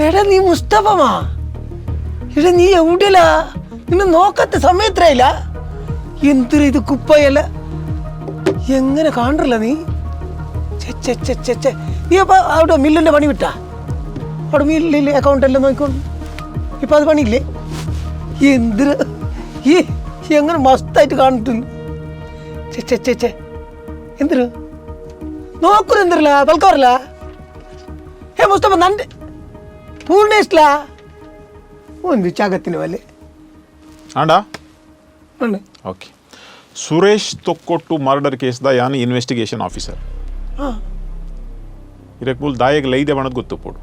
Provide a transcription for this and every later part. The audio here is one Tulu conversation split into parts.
എടാ നീ മുസ്തഫമാ? എടാ നീ എവിടെയല്ല? നിന്നെ നോക്കാത്ത സമയത്രയില്ല. എന്തൊരു ഇത് കുപ്പയല്ല, എങ്ങനെ കാണില്ല നീ? ഛെ, ഛെ, ഛെ, ഛെ, ഛെ. നീ അപ്പൊ അവിടെ മില്ലിന്റെ പണി വിട്ടാ? അവിടെ മില്ലിൽ അക്കൗണ്ട് എല്ലാം നോക്കിക്കോളൂ. ഇപ്പൊ അത് പണിയില്ലേ? എന്തൊരു ഈ എങ്ങനെ മസ്തായിട്ട് കാണിട്ടുണ്ട്. ഛെ, ഛെ, ഛെ, ഛെ. എന്തൊരു നോക്കുന്നു, എന്തില്ല പൽക്കവറില്ല. ഹേ മുസ്തഫ, നന്റെ ಪೂರ್ಣೇಶ್ಲಾ ಒಂದು ಚಾಗತ್ತಿನ ಒಲೆ. ಆಂಡ? ಉಂಡು. ಓಕೆ, ಸುರೇಶ್ ತೊಕ್ಕೊಟ್ಟು ಮರ್ಡರ್ ಕೇಸ್ದ ಯಾನ್ ಇನ್ವೆಸ್ಟಿಗೇಷನ್ ಆಫೀಸರ್. ಹಾಂ. ಇರಕ್ ಮೂಲ ದಾಯಗ್ ಲೈದೆ ಬಣದ್ ಗೊತ್ತುಪೋಡು.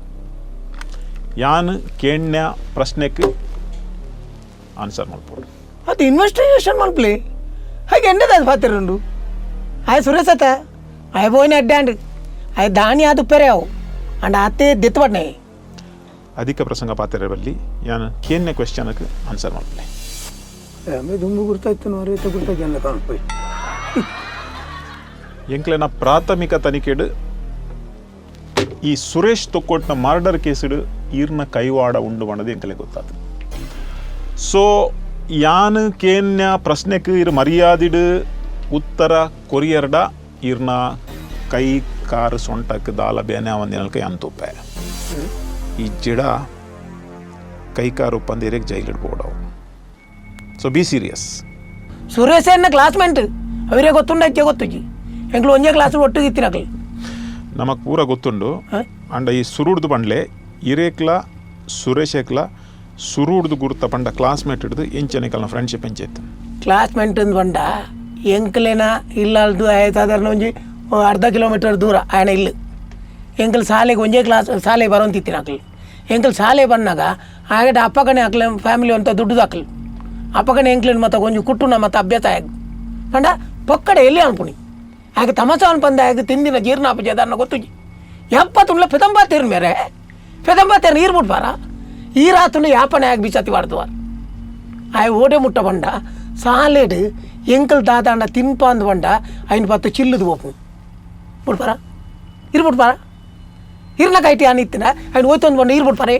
ಯಾನ್ ಕೇಣ್ಯ ಪ್ರಶ್ನೆಕ್ ಆನ್ಸರ್ ಮಲ್ಪೋಡು. ಅದು ಇನ್ವೆಸ್ಟಿಗೇಷನ್ ಮಲ್ಪಲಿ ಹಾಗೆ ಎಂಡದ ಅದು ಪಾತಿರುಂಡು. ಆಯ್ ಸುರೇಶ್ ಅತ್ತ ಆಯ್ ಪೋಯಿನ ಅಡ್ಡಾಂಡ್ ಆಯ್ ದಾನಿ ಅದು ಪೆರೆ ಅವು ಅಂಡ್ ಆತೆ ದೆತ್ತು ಪಡ್ನೆ. ಅಧಿಕ ಪ್ರಸಂಗ ಪಾತ್ರೆ ಬಲ್ಲಿ, ಯಾನ್ ಕೇನ್ಯ ಕ್ವೆಶ್ಚನ್ಕ್ ಆನ್ಸರ್ ಮಲ್ಪಲೆ. ದುಂಬು ಗುರ್ತಾಯ್ತು ನೋರೇತ ಗುರ್ತಾಯ್ತು ಅನ್ನ ಕಾಣ್ಪೋಯ್. ಎಂಕ್ಲೆನ ಪ್ರಾಥಮಿಕ ತನಿಖೆಡ್ ಈ ಸುರೇಶ್ ತೊಕ್ಕೊಟ್ನ ಮರ್ಡರ್ ಕೇಸ್ಡ್ ಈರ್ನ ಕೈವಾಡ ಉಂಡು ಬಣ್ಣದು ಎಂಕಲೆ ಗೊತ್ತಾತು. ಸೊ ಯಾನ್ ಕೇನ್ಯ ಪ್ರಶ್ನೆಕ್ ಇರ್ ಮರ್ಯಾದಿಡ್ ಉತ್ತರ ಕೊರಿಯರ್ಡ ಈರ್ನ ಕೈ ಕಾರು ಸೊಂಟಕ್ಕೆ ದಾಲ ಬೇನೆ ಒಂದಿನಲ್ಕ ಯಾನ್ ತೂಪೆ. ಈ ಜಿಡ ಕೈ ಕಾರು ಉಪ್ಪಂದಿರೇಗ್ ಜೈಲಿಡ್ ಬೋಡವು. So be serious. Suresh ಎನ್ನ ಕ್ಲಾಸ್ಮೇಟ್, ಅವರೇ ಗೊತ್ತುಂಡಕ್ಕೆ ಗೊತ್ತುಜಿ. ಎಂಕ್ಲು ಒಂಜೇ ಕ್ಲಾಸ್ ಒಟ್ಟಿಗೆ ಇತ್ತಿನಕ್ಲು. ನಮಕ್ ಪೂರ ಗೊತ್ತುಂಡು. ಹ? ಅಂಡ ಈ ಸುರುಡ್ದು ಪಂಡ್ಲೆ, ಇರೇಕ್ಲ ಸುರೇಶಕ್ಲ ಸುರುಡ್ದು ಗುರ್ತ ಪಂಡ ಕ್ಲಾಸ್ಮೇಟ್ ಹಿಡ್ದು ಎಂಚನೆ ಕಲ್ನ ಫ್ರೆಂಡ್ಶಿಪ್ ಎಂಚೈತು? ಕ್ಲಾಸ್ಮೇಟ್ ಅಂದ್ ಪಂಡ ಎಂಕ್ಲೆನ ಇಲ್ಲಾಲ್ದು ಆಯ್ ಸಾಧಾರಣ ಒಂಜಿ ಅರ್ಧ ಕಿಲೋಮೀಟರ್ ದೂರ ಆಯನ ಇಲ್ಲು. ಎಂಕಲ್ ಶಾಲೆಗೆ ಒಂಜೇ ಕ್ಲಾಸ್, ಶಾಲೆ ಬರೋಂತಿತ್ತಿನ ಅಕ್ಲು. ಎಂಕಲ್ ಶಾಲೆ ಬಂದಾಗ ಆಗ ಅಪ್ಪಗನೆ ಅಕ್ಲೆ ಫ್ಯಾಮಿಲಿ ಅಂತ ದುಡ್ಡು ಅಕ್ಲು. ಅಪ್ಪಗನೆ ಎಂಕ್ಲೆನ್ ಮತ್ತೆ ಒಂಜಿ ಕುಟ್ಟುನ ಮತ್ತೆ ಅಭ್ಯಾಸ ಆಗ ಪಂಡ ಪೊಕ್ಕಡೆ ಎಲ್ಲಿ ಅನ್ಪುಣಿ ಆಗ ತಮಸ ಅನ್ಪಂದ ಆಗ ತಿಂದಿನ ಜೀರ್ಣ ಆಪುಜಿ ಅದನ್ನ ಗೊತ್ತುಜಿ. ಎಪ್ಪತ್ತುಂಡ್ಲ ಪೆದಂಬಾ ತೀರ್ ಮೇರೆ ಪೆದಂಬಾ ತೀರ್ ನೀರು ಬಿಡ್ಬಾರ. ಈ ರಾತುಂಡ ಯಾಪನೆ ಆಗ ಬಿಸಾತಿ ವಾಡ್ದುವಾರ. ಆಯ್ ಓಡೆ ಮುಟ್ಟ ಬಂಡ ಸಾಲೆಡ್ ಎಂಕಲ್ ದಾದಾಂಡ ತಿನ್ಪಾಂದ್ ಬಂಡ ಐನ್ ಪತ್ತು ಚಿಲ್ಲುದು ಪೋಪು ಬಿಡ್ಪಾರ ಇರ್ ಬಿಡ್ಪಾರ. ಇರ್ನ ಕೈಟಿ ಆನ್ ಇತ್ತಿನ ಐನ್ ಹೋಯ್ತೊಂದು ಬಂಡ ಇರ್ ಬಿಡ್ಪಾರೆ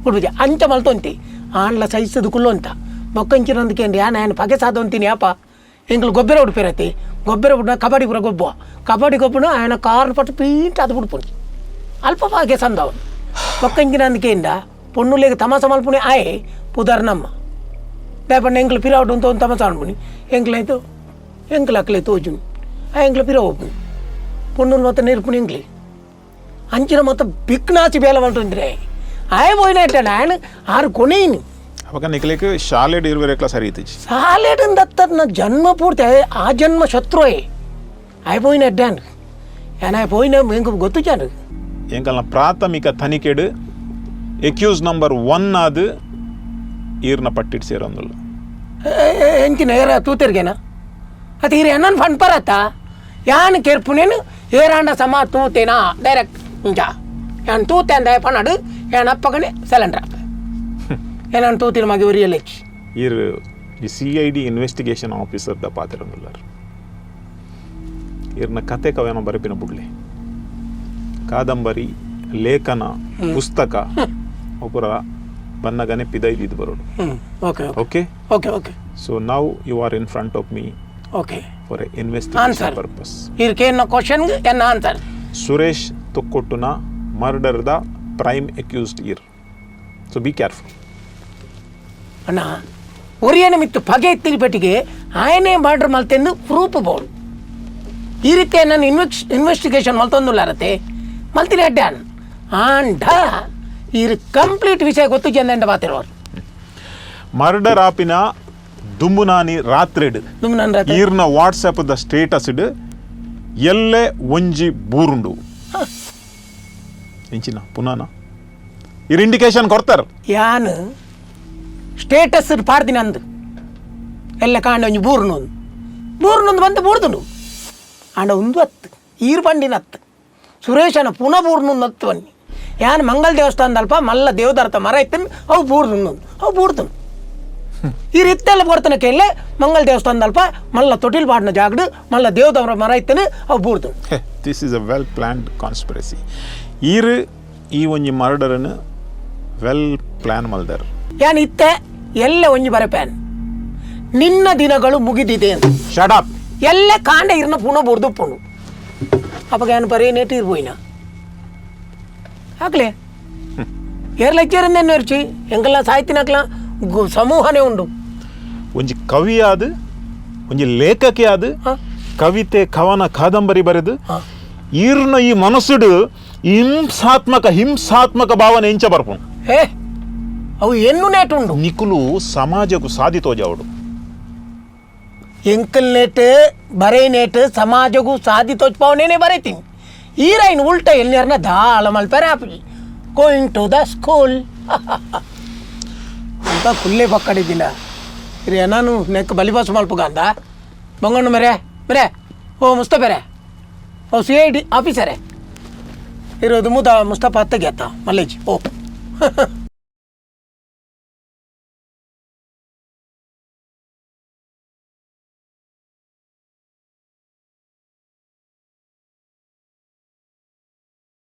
ಬಿಡ್ಬುಜಿ ಅಂಚ ಮಲ್ತೊಂತಿ. ಆಂಡ್ಲ ಸಹಿಸದು ಕುಲ್ಲೊಂತ ಬೊಕ್ಕಂಚಿನಂದಕ್ಕೆ ಯಾನ್ ಆಯನ್ ಪಗೆ ಸಾದೊಂತೀನಿ. ಅಪ್ಪ ಎಂಕಲ್ ಗೊಬ್ಬರ ಉಡ್ಪಿರತಿ, ಗೊಬ್ಬರ ಬಿಡ್ನ ಕಬಡ್ಡಿ ಪೂರ ಗೊಬ್ಬ ಕಬಡ್ಡಿ ಗೊಬ್ಬನ ಆಯನ ಕಾರ್ ಪಟ್ಟು ಪೀಂಟ್ ಅದು ಬಿಡ್ಪುನಿ ಅಲ್ಪ ಪಾಗೆ ಸಂದವನು. ಬೊಕ್ಕಂಚಿನಂದಕ್ಕೆ ಪೊಣ್ಣುಲೆಗ್ ತಮಾಸ ಮಲ್ಪುನಿ ಆಯೆ ಪುದರ್ ನಮ್ಮ ದಾಯಪಂಡ ಎಂಕ್ಲು ಪಿರಾವುಡು ಅಂತ ಒಂದು ತಮಾಸ ಅನ್ಪುನಿ. ಎಂಕ್ಲಾಯ್ತು ಎಂಕ್ಲು ಅಕ್ಲೆ ತೋಜುನಿ ಆ ಎಂಕ್ಲು ಪಿರ ಹೋಗ್ಪುನಿ. ಪೊಣ್ಣುಲು ಮತ್ತೆ ನೆರ್ಪುನಿ ಎಂಕ್ಲಿ ಅಂಚಿನ ಮತ್ತೆ ಬಿಕ್ನಾಚಿ ಬೇಲೆ ಮಲ್ತೊಂದಿರೆ. ಆಯ್ ಪೋಯಿನ ಇಟ್ಟಾನೆ ಆಯನ್ ಆರು ಕೊನೆಯಿನಿ. ಅವಾಗ ನಿಕ್ಲೇಕ್ ಶಾಲೆಡ್ ಇರುವರೇಕ್ಲ ಸರಿ ಇತ್ತಿಜಿ. ಸಾಲೆಡ್ ದತ್ತನ ಜನ್ಮ ಪೂರ್ತಿ ಆ ಜನ್ಮ ಶತ್ರುಯೇ. ಆಯ್ ಪೋಯಿನ ಎಡ್ಡಾನ್ ಏನ ಪೋಯಿನ ಎಂಕ್ ಗೊತ್ತುಜಾನು. ಎಂಕಲ್ನ ಪ್ರಾಥಮಿಕ ತನಿಖೆಡ್ ಎಕ್ಯೂಸ್ ನಂಬರ್ 1 ಆದ್ ಈರ್ನ ಪಟ್ಟಿಡ್ ಸೇರೊಂದುಲ್ಲ. ಎಂಚಿನ ಏರ ತೂತೆರ್ಗೆನ ಅತ್ತ ಈರ್ ಎನ್ನನ್ ಫಂಡ್ ಪರತ್ತ ಯಾನ್ ಕೆರ್ಪುನೇನು ಏರಾಂಡ ಸಮ ತೂತೇನಾ ಡೈರೆಕ್ಟ್ ಇಂಚ ಯಾನ್ ತೂತೆ ಅಂದ ಪನಡು. ಯಾನ್ ಅಪ್ಪಗನೆ ಸಿಲಿಂಡರ್ ಏನಾನ್ ತೂತಿನ ಮಗೆ ಒರಿಯಲೆಚ್ಚಿ. ಈರ್ ಈ CID investigation officer the ಪಾತಿರೊಂದುಲ್ಲಾರ್. ಈರ್ನ ಕತೆ ಕವನ ಬರೆಪಿನ ಬುಡ್ಲೆ, ಕಾದಂಬರಿ, ಲೇಖನ, ಪುಸ್ತಕ ಅಪುರ ಬನ್ನಗನೆ ಪಿದೈದಿದ್ದು ಬರೋಡು. ಹ್ಞೂ okay. Okay. Okay okay. So now you are in front of me for a investigation Answer. Purpose. ಈರ್ ಕೇನ್ನ ಕ್ವಶನ್ಗೆ ಎನ್ನ ಆನ್ಸರ್. ಸುರೇಶ್ ತೊಕ್ಕೊಟ್ಟುನ murder the prime accused ಈರ್. So be careful. ಅಣ್ಣ, ಒರಿಯನ ಮಿತ್ತು ಪಗೆ ಎತ್ತಿನ ಪೆಟ್ಟಿಗೆ ಆಯನೇ ಮರ್ಡರ್ ಮಲ್ತೆಂದು ಪ್ರೂಫ್ ಬೋರ್ಡ್. ಈ ರೀತಿ ನಾನು ಇನ್ವೆಸ್ಟಿಗೇಷನ್ ಮಲ್ತೊಂದುಲ್ಲಾರತೆ ಮಲ್ತಿನ ಅಡ್ಡಾನ್ ಆಂಡ ಈ ಕಂಪ್ಲೀಟ್ ವಿಷಯ ಗೊತ್ತು ಜಂದ ಮಾತಿರೋರು. ಮರ್ಡರ್ ಆಪಿನ ದುಂಬುನಾನಿ ರಾತ್ರಿಡ್ ನನ್ನ ರಾತ್ರಿ. ಈರ್ನ WhatsApp the status ಇಡ್ ಎಲ್ಲೆ ಒಂಜಿ ಬೂರುಂಡು. ಎಂಚಿನ ಪುನಾನ ಇರ್ ಇಂಡಿಕೇಶನ್ ಕೊಡ್ತಾರ. ಯಾನ್ ಸ್ಟೇಟಸ್ ಪಾಡ್ದಿನ ಅಂದು ಎಲ್ಲ ಕಾಂಡ ಒಂಜಿ ಬೂರ್ನೊಂದು ಬೂರ್ನೊಂದು ಬಂದು ಬೂರ್ದುಂಡು. ಆಂಡ ಒಂದು ಹತ್ತು ಈರ್ ಬಂಡಿನ ಹತ್ತು ಸುರೇಶನ ಪುನಃ ಬೂರ್ನೊಂದು ಹತ್ತು ಬನ್ನಿ. ಯಾನ್ ಮಂಗಲ ದೇವಸ್ಥಾನದಲ್ಪ ಮಲ್ಲ ದೇವದರ್ಥ ಮರ ಇತ್ತನ್ ಅವು ಬೂರ್ದುಂಡು, ಅವು ಬೂರ್ದುಂಡು. ಈ ಇತ್ತೆಲ್ಲ ಕೊಡ್ತಾನೆ ಕೇಳಲೆ ಮಂಗಲ ದೇವಸ್ಥಾನದಲ್ಪ ಮಲ್ಲ ತೊಟಿಲ್ ಪಾಡಿನ ಜಾಗಡು ಮಲ್ಲ ದೇವದವರ ಮರ ಇತ್ತನು ಅವು ಬೂರ್ದುಂಡು. This is a well planned conspiracy. ಈರ್ ಈ ಒಂಜಿ ಮರ್ಡರನ್ನು ವೆಲ್ ಪ್ಲಾನ್ ಮಲ್ದರ್. ಯಾನ್ ಇತ್ತೆ ಎಲ್ಲ ಒಂಜಿ ಬರಪ್ಯಾನ್, ನಿನ್ನ ದಿನಗಳು ಮುಗಿದಿದೆ ಅಂತ. Shut up. ಎಲ್ಲ ಕಾಂಡ ಇರ್ನ ಪುಣ ಬುಡ್ದುಪ್ಪುಂಡು. ಅಪ್ಪಗ ಯಾನ್ ಬರೀ ನೇಟ್ ಇರ್ಬೋಯ್ನ ಆಗ್ಲೇ ಏರ್ ಲೆಕ್ಚರ್ ರುಚಿ ಎಂಕಲ್ನ ಸಾಹಿತ್ಯನಕ್ಲ ಸಮೂಹನೇ ಉಂಡು. ಒಂಜಿ ಕವಿಯಾದ, ಒಂಜಿ ಲೇಖಕಿಯಾದ, ಕವಿತೆ, ಕವನ, ಕಾದಂಬರಿ ಬರೆದು ಈರ್ನ ಈ ಮನಸ್ಸುಡು ಹಿಂಸಾತ್ಮಕ ಹಿಂಸಾತ್ಮಕ ಭಾವನೆ ಎಂಚ ಬರ್ಪುಂಡು? ಏ, ಅವು ಎನ್ನು ನೇಟ್ ಉಂಡು. ನಿಕುಲು ಸಮಾಜಕ್ಕೂ ಸಾಧಿ ತೋಜಾವಡು. ಎಂಕಲ್ ನೇಟ್ ಬರೇ ನೇಟ್ ಸಮಾಜಗೂ ಸಾಧಿ ತೋಚ್ಪಾವನೇನೆ ಬರೈತೀನಿ. ಈರೈನ್ ಉಲ್ಟ ಎಲ್ಲಿಯರ್ನ ದಾಳ ಮಲ್ಪೆರೆ ಆಪಿ ಗೋಯಿಂಗ್ ಟು the school ಅಂತ ಕುಲ್ಲೆ ಪಕ್ಕಡಿದ್ದಿಲ್ಲ ಇರಿ. ನಾನು ನೆಕ್ ಬಲಿಬಾಸು ಮಲ್ಪುಗ ಅಂದ ಬಂಗಣ್ಣು ಮೇರೆ ಮೇರೆ. ಓ ಮುಸ್ತಫೆರೆ, ಓ ಸಿಐಡಿ ಆಫೀಸರೇ ಇರೋದು ಮುದ ಮುಸ್ತಫಾ ಅತ್ತಗೆ ಅತ್ತ ಮಲ್ಲೇಜ್. ಓ.